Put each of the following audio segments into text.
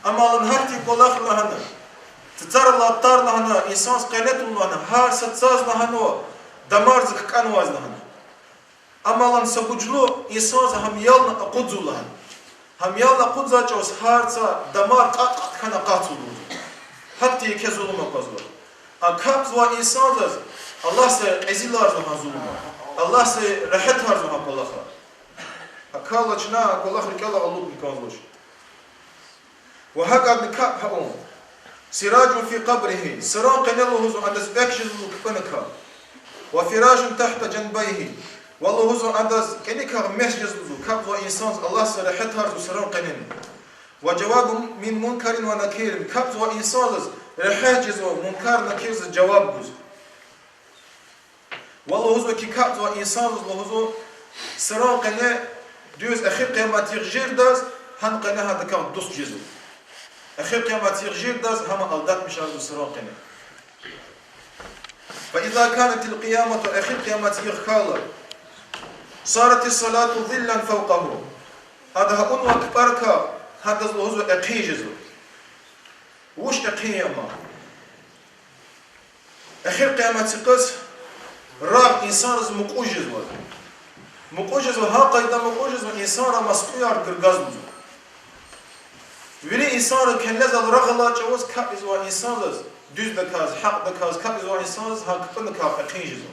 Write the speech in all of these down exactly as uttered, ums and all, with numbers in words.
Амма лагьана гьахьтин кӀвалах лагьана, цацара латтар лагьана, инсанзаз къене тун лагьана, гьар са цаз лагьана, дамарза ккӀанваз лагьана. Амма лагьана са гужлу инсанза гьам ялна акъудзава лагьана. Гьам ялна акъудзавай чӀавуз гьар са дамар кьатӀ-кьатӀ хьана акъатзава лугьузва. Гьахьтин еке зулум аквазва. А капӀзавай инсанзаз Аллагьса кьезиларзава гьа зулумар. Аллагьса регьятарзава гьа кӀвалахар. Гьакалла чна а кӀвалах рикӀелай алудни кӀанзавач. Ва гьакӀадни капӀ гьа авун. سراج في قبره, саран къене лугьузва адаз экв жезва кпӀуникай. وفراش تحت جنبيه, ва лугьузва адаз кӀаникай мес жезва лугьузва, капӀзавай инсанзаз Аллагьса регьятарзава саран къенени. وجواب من منكر ونكير, капӀзавай инсанзаз регьят жезва Мункар-Накирзаз жаваб гуз. Ва лугьузва хьи капӀзавай инсанзаз лугьузва саран къене дуьз эхир къиямат йикъ жедалди гьа къене гьадакай дуст жезва. Эхир къиямат йикъ жедалди гьам алдатмишарзава саран къене. فإذا كانت القيامة, эхир къиямат йикъ хьайила, صارت الصلاة ظلا فوقه, ада гьа авунвай кпӀарикай гьадаз лугьузва экъин жезва. Вуч экъин я ам? Эхир къиямат йикъаз рагъ инсанриз мукьув жезва. Мукьув жезва, гьа къайдада мукьув жезва, инсанри мас кьуяр гургаз лугьузва. Вири инсанри кенлезал рагъ алай чӀавуз капӀзавай инсанзаз, дуьздаказ, гьахъдаказ капӀзавай инсанзаз гьа кпӀуникай экъин жезва.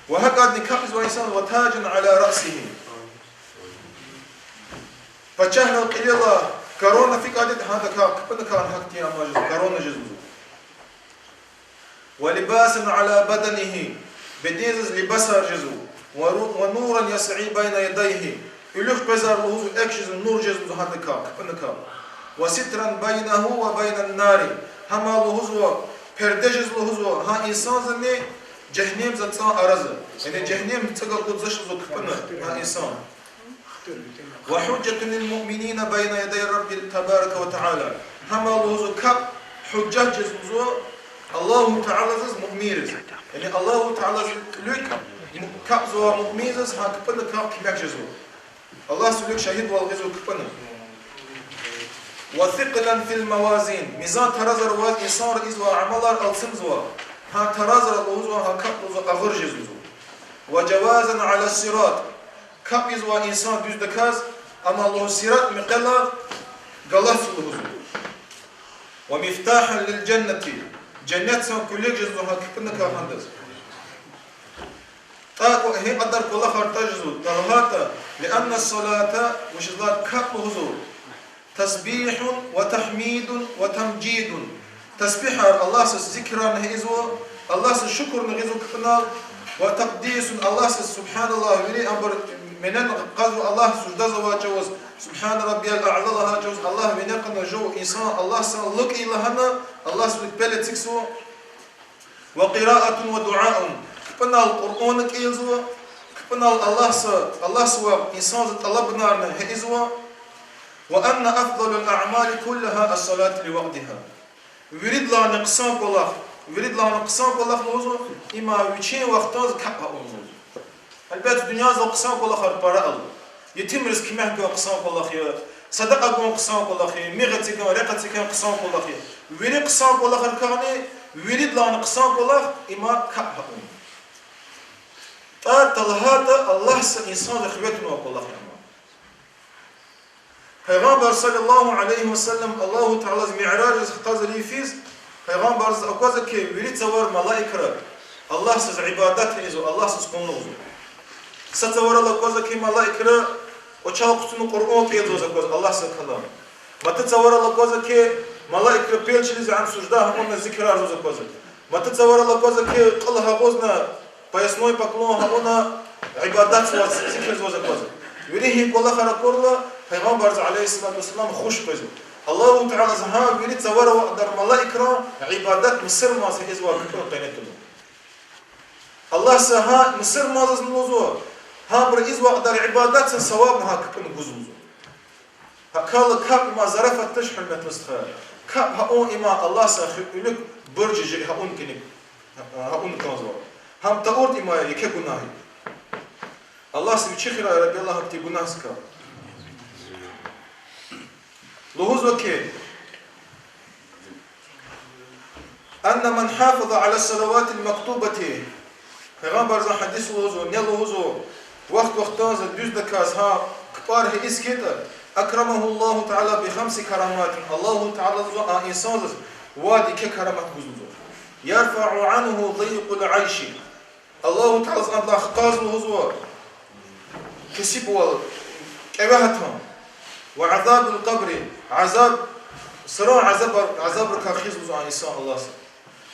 Ва гьакӀадни капӀзавай инсанзаз وتاجا على رأسه, пачагьрин кьилелай корона фикӀадайди гьадакай кпӀуникай гьахьтин ама жезва, корона жезва лугьузва. ولباسا على بدنه, бедензаз либасар жезва. ونورا يسعى بين يديه, уьлуьхъ къвезар лугьузва экв жезва, нур жезва лугьузва гьадакай, кпӀуникай. وسترا بينه وبين النار, гьам лугьузва перде жезва лугьузва гьа инсанзани жегьеннемдин цӀан арада. Яни жегьеннемдин цӀагара акъудзавач лугьузва кпӀуна гьа инсан. وحجة للمؤمنين بين يدي رب تبارك وتعالى, гьам лугьузва капӀ гьужжат жезва лугьузва Аллагьу Таалазаз муъминриз. Яни Аллагьу Таалаза вилик капӀзавай муъминзаз гьа кпӀуникай куьмек жезва. Аллагьса вилик шагьидвал гъизва кпӀуна. وثقلا في الموازين, мизан таразра аваз инсанри ийизвай амалар алцумзава, гьа таразра лугьузва гьа капӀ лугьузва агъур жезва лугьузва. وجوازا على الصراط, капӀзавай инсан дуьздаказ, амма лугьуз сират мекьелай галатзава лугьузва. ومفتاحا للجنة, женнетдин килиг жезва гьа кпӀуникай гьадаз. ТӀа кӀва-, гьи кьадар кӀвалахар тӀа жезва, талгьайтӀа, لأن الصلاة, вучиз лагьайтӀа капӀ лугьузва تسبيح وتحميد وتمجيد, тасбигьар, Аллагьсаз зикрарни гьа ийизва, Аллагьсаз шукурни гъизва кпӀунал, وتقديس, Аллагьсаз سبحان الله, вири абур винел кьазва Аллагь суждада авай чӀавуз, سبحان ربي الأعلى лагьай чӀавуз, Аллагь вине кьуна жув инсан Аллагьсал лукӀ я лагьана, Аллагьсал пел эцигзава. وقراءة ودعاء, кпӀунал Къуръан кӀелзава, кпӀунал Аллагьса, Аллагьсавай инсанза тӀалабунарни гьа ийизва. وأن أفضل الأعمال كلها الصلاة لوقتها. Виридалайни хъсан кӀвалах, виридалайни хъсан кӀвалах лугьузва, им вичин вахтунда капӀ авун лугьузва. Гьелбетда, дуьньядал хъсан кӀвалахар пара ава. Етимриз куьмек гун хъсан кӀвалах я, садакьа гун хъсан кӀвалах я, мигъ эцигун, рехъ эцигун хъсан кӀвалах я. Вири хъсан кӀвалахрикайни виридалайни хъсан кӀвалах им капӀ авун. ТӀа талгьайтӀа Аллагьса инсанза хиве тунвай кӀвалах я ам. Пайгъамбар صلى الله عليه وسلم Аллагьу Тааладиз миъражиз хкажиз физ, Пайгъамбардиз аквазва хьи, вири цавара малаикри Аллагьсаз ибадат ийизва, Аллагьсаз къуллугъзава. Са цаварал аквазва хьи, малаикри кӀвачел хъувуна Къуръан кӀелзаваз аквазва, Аллагьса калам. Маса цаварал аквазва хьи, малаикри пел чилиз ам сужда гьавуна зикрарзаваз аквазва. Маса цаварал аквазва хьи, кьул гьагъузна поясной поклон гьавуна ибадатзаваз, зикирзаваз аквазва. Вири гьи кӀвалахар акурла, Пайгъамбардиз عليه الصلاة والسلام хуш къвезва. Аллагьу Таалади гьа вири цавара авай кьадар малаикрин ибадат мусурманза ийизвай капӀунин къене тунва. Аллагьса гьа мусурманзазни лугьузва, гьабуру ийизвай кьадар ибадатдин савабни гьа капӀуна гузва лугьузва. Гьакалла капӀ им зарафат туш, гьуьрметлу стхаяр. КапӀ гьа авун им Аллагьса хуьруьк бурж жи гьа авун кӀаник, гьа авун кӀанзава. Гьам тавуртӀа им еке гунагь я. Аллагьса вичи хирай, я Рабби Аллагь, гьахьтин гунагьдикай. Лугьузва хьи, أن من حافظ على الصلوات المكتوبة, Пайгъамбарзан гьадис лугьузва, ни лугьузва, вахт-вахтунда дуьздаказ гьа кпӀар гьа ийиз хьайитӀа, أكرمه الله تعالى بخمس كرامات, Аллагьу Таала лугьузва а инсандиз вад еке карамат гузва. يرفع عنه ضيق العيش, Аллагьу Таала лугьузва андалай хкаж лугьузва кесибвал, кӀеве гьатун. وعذاب القبر, азаб, сурун азаб, азабрикай хуьзва лугьузва а инсан Аллагьди.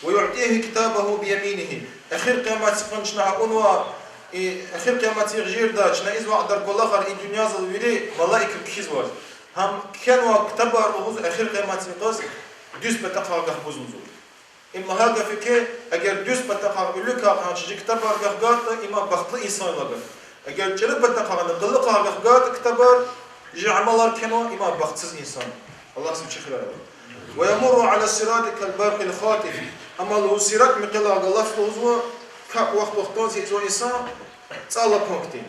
ويعطيه كتابه بيمينه. Эхир къияматдин къуьн чна гьа авунва, и эхир къияматдин жуьреда чна ийизвай кьадар кӀвалахар и дуьньязал вири малаикри кхьизва. Гьам кхьенвай ктабар лугьуз эхир къияматдин къуьн дуьз патахъай гахгузва лугьузва. Им лагьай гаф я хьи, эгер дуьз патахъай, виликай гьа чизи ктабар гахгайтӀа, им бахтлу инсан я лагьана. Эгер чӀуру патахъай, къуллугъай гахгайтӀа ктабар, жи амалар кхьенвай, им бахтсуз инсан я. Аллагьди вичи хирай. ويمر على الصراط كالبرق الخاطف. Амма лугьуз сират мекъелай галаз лугьузва, капӀ вахт-вахтунда ийизвай инсан цӀай лапан хьтин.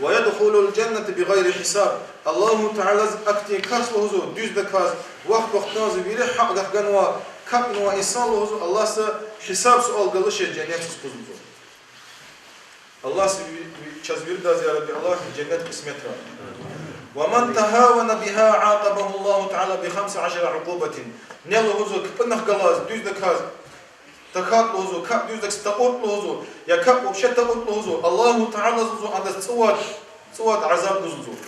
ويدخل الجنة بغير حساب. Аллагьу Таалаз ахьтин кас лугьузва, дуьздаказ, вахт-вахтунда вири гьакӀ гахганвай, капӀнавай инсан лугьузва, Аллагьди гьисаб-суал галачиз женнетдиз къуз лугьузва. Аллагьди ви-, ви-, чаз виридаз, я Рабби Аллагь, женнет къисметрай. ومن تهاون بها عاقبه الله تعالى بخمس عشر عقوبة. Ни лугьузва кпӀунихъ галаз, дуьздаказ, тахьайтӀа лугьузва, капӀ дуьздаказ такьуртӀа лугьузва, я капӀ вообще такьуртӀа лугьузва, Аллагьу Таалаз лугьузва андаз цӀувад, цӀувад азаб гузва лугьузва.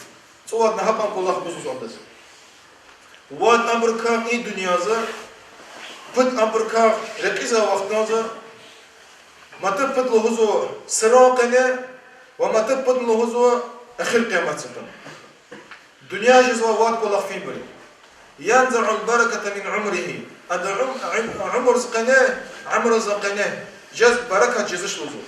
ЦӀувад нагьакьан кӀвалах гузва лугьузва андаз. Вад абурукай и дуьньяда, пуд абурукай рекьизвай вахтунда, маса пуд лугьузва сурун къене, ва маса пуд лугьузва эхир къияматдин къене. Дуьнья жезва вад кӀвалах фин бури. ينزع البركة من عمره. Адан ум-, ум-, умурдин къене, умурдин къене жез берекат жезвач лугьузва.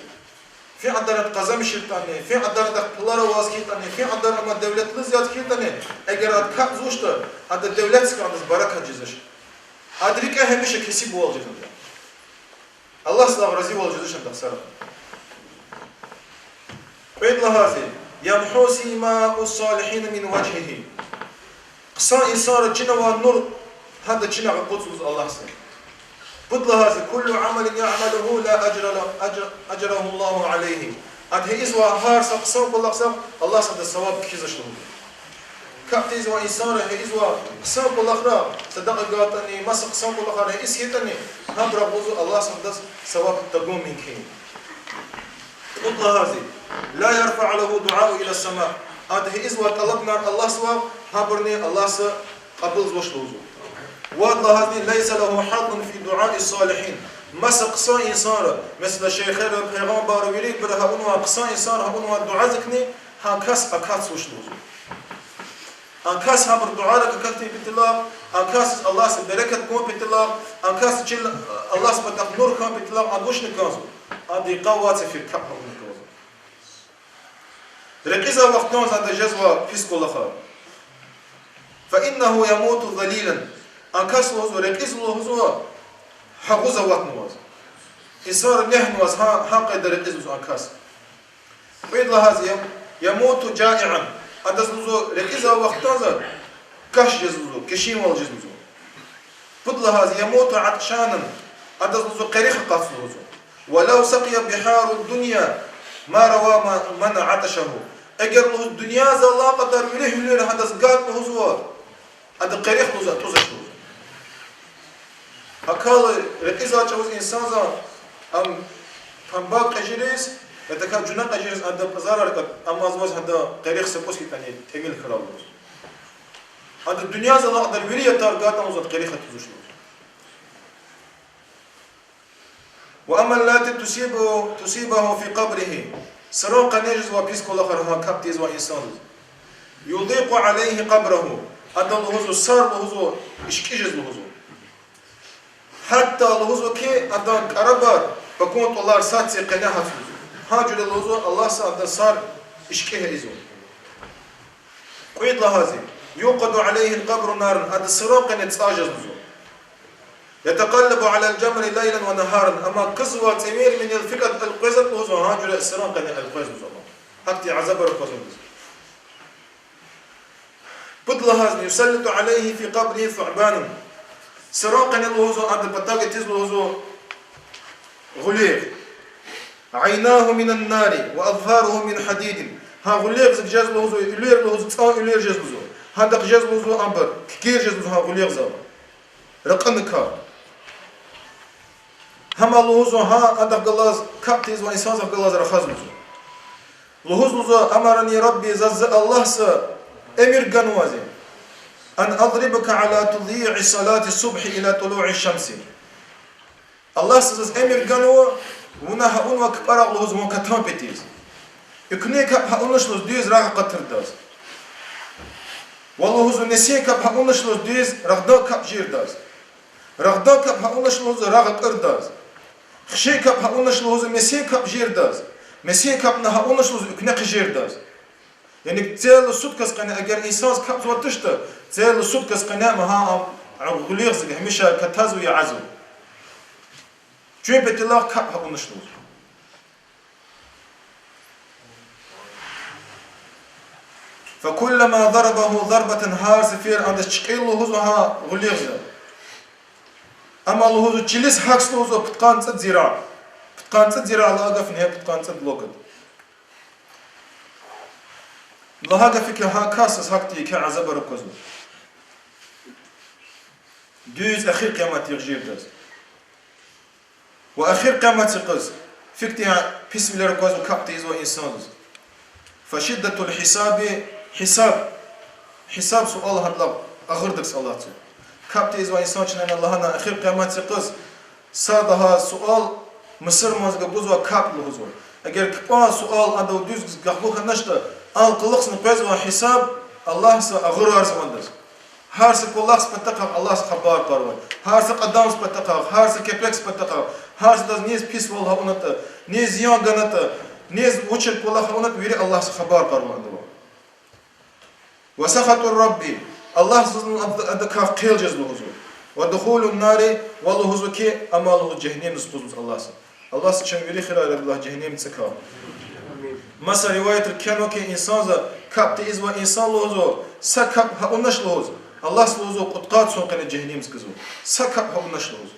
Фи кьадар ада къазанмишайтӀани, фи кьадар адахъ пулар аваз хьайитӀани, фи кьадар ам девлетлу яз хьайитӀани, эгер ада капӀ гузвачтӀа, адан девлетдикай адаз берекат жезвач. Адан рикӀе гьамиша кесибвал жезва. Аллагьдилай разивал жезвач адахъ сара. Кьвед лагьайди, يمحو سيماء الصالحين من وجهه. Хъсан инсанрин чинавай нур гьадан чинар акъудзава лугьузва Аллагьди. Пуд лагьайди, كل عمل يعمله لا أجر له، أجر، أجره الله عليه. Ада гьа ийизвай гьар са хъсан кӀвалахза Аллагьди адаз саваб кхьизвач лугьузва. КапӀ тийизвай инсанри гьа ийизвай хъсан кӀвалахра, садакьа гайитӀани, маса хъсан кӀвалахар гьа ийиз хьайитӀани, гьабурал лугьузва Аллагьди адаз саваб тагун мумкин я. Кьуд лагьайди, لا يرفع له دعاء إلى السماء. Ада гьа ийизвай тӀалабунар Аллагьдивай, гьабурни Аллагьди кьабулзавач лугьузва. Вад лагьайди, ليس له حظ في دعاء الصالحين. Маса хъсан инсанри, месела, шейхери, пайгъамбарри, вири-вири гьа авунвай хъсан инсанри гьа авунвай дуьазикни гьа кас акатзавач лугьузва. А кас гьабурун дуьазикай акатун паталай, а касдиз Аллагьди берекат гун паталай, а кас чил Аллагьдин патай нур хьун паталай, а вучни кӀанзава, адан къават фир капӀ гьа авуна кӀанзава. Рекьизвай вахтунда адаз жезва пис кӀвалахар. فإنه يموت ذليلا. А кас лугьузва, рекьизва лугьузва, агъуз аватнаваз. Инсанри негьнаваз гьа, гьа къайдада рекьизва лугьузва а кас. Кьвед лагьайди, يم-، يموت جائعا. Адаз лугьузва рекьизвай вахтунда каш жезва лугьузва, кешенвал жезва лугьузва. Пуд лагьайди, يموت عطشانا. Адаз лугьузва къерехда акъатзава лугьузва. ولو سقي بحار الدنيا ما روى من عطشه. Эгер лугьуз дуьньязал алай кьадар вири гьуьлуьр гьадаз гайтӀа лугьузва, адан къерех лугьузва атӀузвач лугьузва. Акала рекьизвай чӀавуз инсанзан ам памбаг кьежириз, я тахьайтӀа жуна кьежириз адан пӀазарар кат, амма азаваз гьадан къерех са кӀус хьайитӀани тӀимил хьурай лугьузва. Ада дуьньязал алай кьадар вири ятар гайтӀа лугьузва, адан къерех атӀузвач лугьузва. وأما التي تصيبه، تصيبه في قبره. Сурун къене жезвай пис кӀвалахар, гьа капӀ тийизвай инсандиз. يضيق عليه قبره. Адан лугьузва сар лугьузва ишкӀи жез лугьузва. Гьатта лугьузва хьи, адан кӀарабар, пакун тӀвалар сад цин къене гьатзава лугьузва. Гьа жуьре лугьузва, Аллагьди адан сар ишкӀи гьа ийизва. Кьвед лагьайди, يوقد عليه القبر نارا, адан сурун къене цӀай жез лугьузва. يتقلب على الجمر ليلا ونهارا, амма кузвай цӀемер винел фикӀад элкъвезватӀа лугьузва, гьа жуьре сурун къене элкъвезва лугьузва. Гьахьтин азабар аквазва лугьузва. Пуд лагьайди: يسلط عليه في قبره ثعبان. Саран къене лугьузва адан патав гатиз лугьузва гъуьлуьгъ. عيناه من النار وأظفاره من حديد. Гьа гъуьлуьгъзик жез лугьузва, уьлуьр лугьузва, цӀан уьлуьр жез лугьузва. Гьадахъ жез лугьузва абур, кикир жез лугьузва гьа гъуьлуьгъзава. Ракъуникай. Гьама лугьузва гьа адахъ галаз, капӀ тийизвай инсанзахъ галаз рахаз лугьузва. Лугьуз лугьузва: أمرني ربي, заз зи Аллагьса эмир ганва зи, أن أضربك على تضييع صلاة الصبح إلى طلوع الشمس. Аллагьса заз эмир ганва, вуна гьа авунвай кпӀарахъ лугьуз вун катан петиз. Экуьнин капӀ гьа авунач лугьуз дуьз рагъ акъатирдаз. Ва лугьузва несин капӀ гьа авунач лугьуз дуьз рагъдан капӀ жирдаз. Рагъдан капӀ гьа авунач лугьуз рагъ акӀурдаз. Хшин капӀ гьа авунач лугьуз месин капӀ жирдаз. Месин капӀни гьа авунач лугьуз экуьне хъжирдаз. Яни целая суткадин къене эгер инсанзаз капӀзавай туштӀа, целая суткадин къене ам гьа гъуьлуьгъзик гьамиша катазва, язава. Чун петилахъ капӀ гьа авунач лугьуз. فكلما ضربه ضربة, гьар сефер адаз чкӀил лугьузва гьа гъуьлуьгъза. Амма лугьузва чилиз гьахьзава лугьузва пудкъанни цӀуд зира. Пудкъанни цӀуд зира лагьай гаф неги пудкъанни цӀуд лугьуз. Лагьай гаф хьи, гьа касдиз гьахьтин еке азабар аквазва. Дуьз эхир къиямат йикъ жирдаз. Ва эхир къиямат йикъаз фикьтин писвилер аквазва капӀ тийизвай инсанзаз. فشدة الحساب, гьисаб, гьисаб, суал гьадалай агъурдаказ алатзава. КапӀ тийизвай инсан чна лагьана эхир къиямат йикъаз сад лагьай суал мусурманзаз гузвай капӀ лугьузва. Эгер капӀан суал адав дуьз гахлу хьаначтӀа, ан кьулухъни къвезвай гьисаб Аллагьса агъурарзавандаз. Гьар са кӀвалахдин патахъай Аллагьса хабар кьарвай. Гьар са кьадамдин патахъай, гьар са кепекдин патахъай, гьар садаз низ писвал авунатӀа, низ зиян ганатӀа, низ вуч кӀвалах авунатӀа, вири Аллагьса хабар кьарвандава. وسخط الرب, Аллагьзазни ад-, адакай хъел жез лугьузва. ودخول النار, ва лугьузва хьи, амма лугьуз жегьеннемдиз тухуз лугьуз Аллагьса. Аллагьса чун вири хирай рагла жегьеннемдин цӀукай. Маса риваятра кхьенва хьи, инсанза капӀ тийизвай инсан лугьузва, са капӀ гьа авунач лугьуз, Аллагьса лугьузва кьудкъад йисан къене жегьеннемдиз кузва. Са капӀ гьа авунач лугьуз.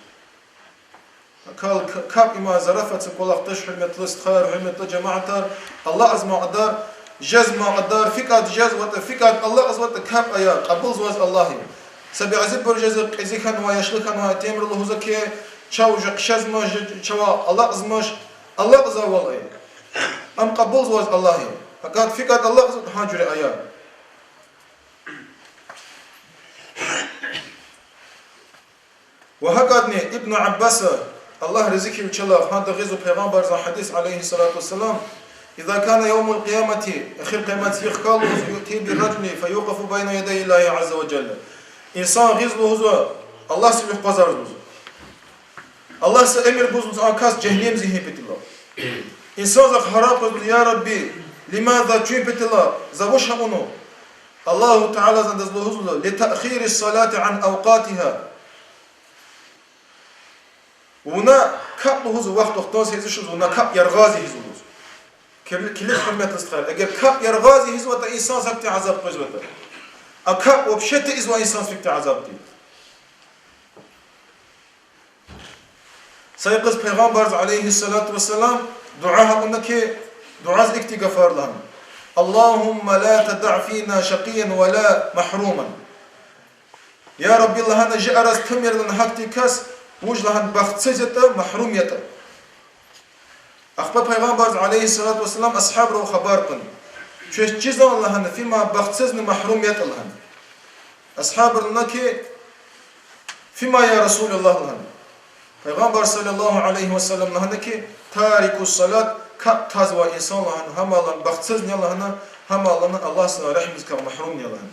Кал-, к-, капӀ им зарафатдин кӀвалах туш, гьуьрметлу стхаяр, гьуьрметлу жемятар, алакьзамай кьадар, жезмай кьадар, фикӀад жезватӀа, фикӀад алакьзаватӀа капӀ ая, кьабулзаваз Аллагьди. Са бязибур жезва, кьуьзуь хьанва, яшлу хьанва, итимри лугьузва хьи, чав жу хъжезмач, чав алакьзамач, алакьзавайвал ая. Ам кьабулзаваз Аллагьди. ГьакӀ фикӀад алакьзаватӀа гьа жуьре ая. Ва гьакӀадни Ибну Аббаса, Аллагь рази хьуй вичелай, гьада гъизва Пайгъамбардин гьадис, عليه الصلاة والسلام: إذا كان يوم القيامة, эхир къиямат йикъ хьайила, يؤتى بالرجل فيوقف بين يدي الله عز وجل. Инсан гъиз лугьузва, Аллагьса вилик акъвазарзава лугьузва. Аллагьса эмир гуз лугьузва а кас жегьеннемдиз гьин патал. Инсанзахъ гьарай къвезва лугьузва: يا رب، لماذا, чун патал, за вуч авуна? Аллагьу Таалади адаз лугьузва: لتأخير الصلاة عن أوقاتها. Вуна капӀ лугьузва вахт-вахтунда гьиз жезва, вуна капӀ яргъаз гьизва лугьузва. Кирли-, килиг, гьуьрметлу стхаяр, эгер капӀ яргъаз гьизватӀа, инсанзахъ гьихьтин азаб къвезватӀа, а капӀ вообще тийизвай инсанзахъ гьихьтин азаб тир. Са йикъаз Пайгъамбарди, عليه الصلاة والسلام, дуьа авуна хьи, дуьаза ихьтин гафар лагьана: اللهم لا تدع فينا شقيا ولا محروما. Я Рабби, лагьана, жи араз тумир лагьана гьахьтин кас, вуж лагьана бахтсуз ятӀа, магьрум ятӀа. Ахпа Пайгъамбарди, عليه الصلاة والسلام, асгьабрал хабар кьуна: чвез чизан лагьана фима бахтсузни магьрум ятӀа лагьана. Асгьабри лагьана хьи: فيما يا رسول الله лагьана. Пайгъамбар, صلى الله عليه وسلم, лагьана хьи: تارك الصلاة, капӀ тазвай инсан лагьана, гьам лагьана бахтсуз я лагьана, гьам лагьана Аллагьдин регьимдикай магьрум я лагьана.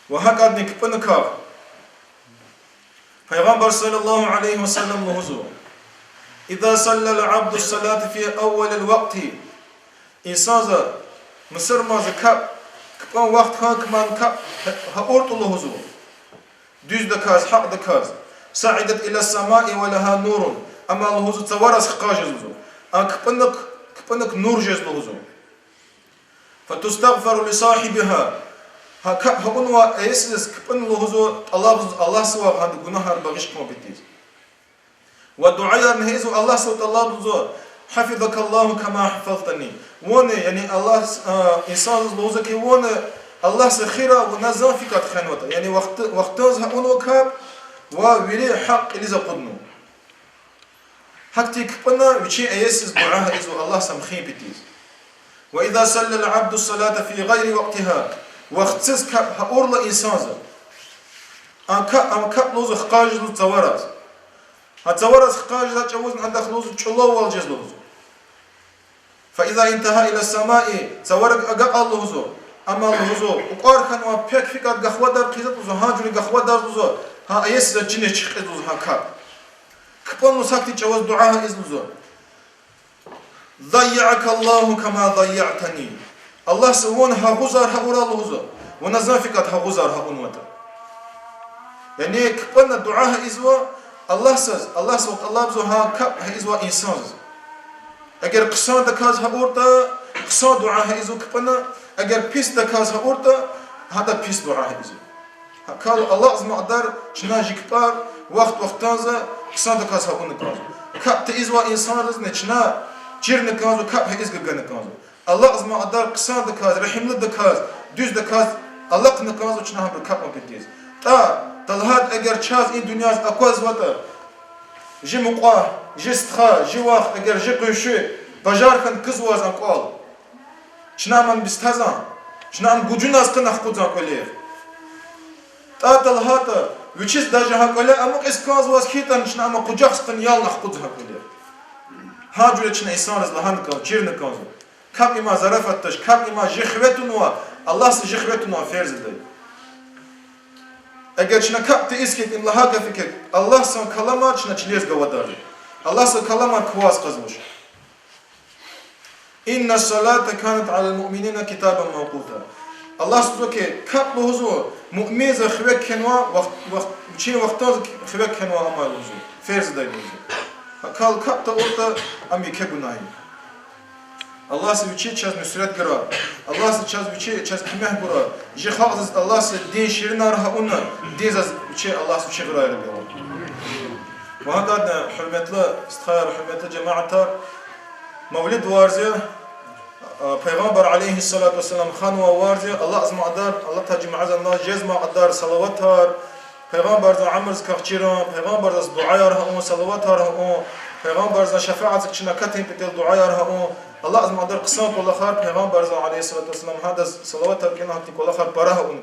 Ва гьакӀадни кпӀуникай. Пайгъамбар, صلى الله عليه وسلم, лугьузва: إذا صلى العبد الصلاة في أول الوقت, инсанди, мусурманди капӀ, кпӀун вахт хьана кӀанда капӀ гьа-, гьа авуртӀа лугьузва, дуьздаказ, гьакьдаказ, صعدت إلى السماء ولها نور, амма лугьузва цавараз хкаж жезва лугьузва, а кпӀуник, кпӀуник нур жезва лугьузва. فتستغفر لصاحبها. Гьа капӀ гьа авунвай иесиз кпӀуна лугьузва тӀалабзава Аллагьсавай гьадан гунагьар багъиш хъувун патал. Ва дуьаярни ийизва Аллагьсавай тӀалабзава: حفظك الله كما حفظتني. Вуна, яни Аллагьс, а, инсандиз лугьузва хьи, вуна Аллагьса хуьрай вуна зун фикӀа хвенватӀа. Яни вахт-, вахтунда гьа авунвай капӀ ва вири гьахъ кьилиз акъуднава. Гьахьтин кпӀуна вичин иесиз дуьа гьа ийизва Аллагьса хуьн патал. وإذا صلى العبد الصلاة في غير وقتها. Вахтсуз капӀ гьа авурла инсандиз. Ам капӀ, ам капӀ лугьузва хкаж жез лугьузва цавараз. Гьа цавараз хкаж жезвай чӀавузни адахъ лугьузва чӀулаввал жез лугьузва. فإذا انتهى إلى السماء, цаварик агакьайла лугьузва. Амма лугьузва, укӀвар хьанвай пек фикӀад гахвадар хъийизватӀа лугьузва, гьа жуьре гахвадар лугьузва, гьа иесиз чиниз чуькьиз лугьузва гьа капӀ. КпӀуна лугьузва гьахьтин чӀавуз дуьа гьа ийиз лугьузва: ضيعك الله كما ضيعتني. Аллагьса вуна гьа агъузар гьа авурай лугьузва, вуна зун фикӀад гьа агъузар гьа авунватӀа. Яни кпӀуна дуьа гьа ийизва Аллагьсаз, Аллагьсавай тӀалабзава гьа капӀ гьа ийизвай инсандиз. Эгер хъсандаказ гьа авуртӀа, хъсан дуьа гьа ийизва кпӀуна, эгер писдаказ гьа авуртӀа, гьада пис дуьа гьа ийизва. Гьакал алакьзамай кьадар чна жи кпӀар вахт-вахтунда хъсандаказ гьа авуна кӀанзава. КапӀ тийизвай инсанризни чна чирна кӀанзава, капӀ гьа ийиз гана кӀанзава. Алакьзамай кьадар хъсандаказ, регьимлудаказ, дуьздаказ алахъна кӀанзава чна гьабурун капӀ авун патал. ТӀа, талгьат эгер чаз и дуьньяда аквазватӀа, жи мукьва, жи стха, жи вах, эгер жи къунши бажар хьана кузваз а кӀвал, чна ам бес тазан, чна ам гужуназ кьуна хкудзан кӀвалер. ТӀа талгьатӀа, вичиз даже гьа кӀвале амукьиз кӀанзаваз хьайитӀани, чна ам къужахиз кьуна ялна хкудзан гьа кӀвалер. Гьа жуьре чна инсанриз лагьана кӀан, чирна кӀанзава. КапӀ им зарафат туш, капӀ им жи хиве тунва, Аллагьса жи хиве тунва ферз ятӀа. Эгер чна капӀ тийиз хьайитӀа, им лагьай гаф хьайитӀа, Аллагьсавай каламар чна чилиз гавадарзава. Аллагьсавай каламар кваз къвезвач. إن الصلاة كانت على المؤمنين كتابا موقوتا. Аллагьса лугьузва хьи, капӀ лугьузва муъминза хиве кхьенва, вахт, вахт, вичин вахтунда хиве кхьенва амай лугьузва, ферз ятӀа лугьузва. Гьакал капӀ тавуртӀа, ам еке гунагь я. Аллагьса вичи чаз нусрет гурай. Аллагьса чаз вичи чаз куьмек гурай. Жи халкьдиз Аллагьса дин ширинар гьа авуна, динзаз вичи Аллагьса вичи гъурай, я Рабби Аллагь. Ва гьакӀни, гьуьрметлу стхаяр, гьуьрметлу жемятар, мавлид варз я, а, Пайгъамбар عليه الصلاة والسلام ханвай варз я, алакьзамай кьадар, алатай жуьре ва жезмай кьадар салаватар, Пайгъамбардин уьмуьрдикай чирун, Пайгъамбардиз дуьаяр гьа авун, салаватар гьа авун, Пайгъамбардин шафаатдикай чна катун патал дуьаяр гьа авун, алакьзамай кьадар хъсан кӀвалахар Пайгъамбардин عليه الصلاة والسلام гьадаз салаватар кӀелун, гьахьтин кӀвалахар пара гьа авун.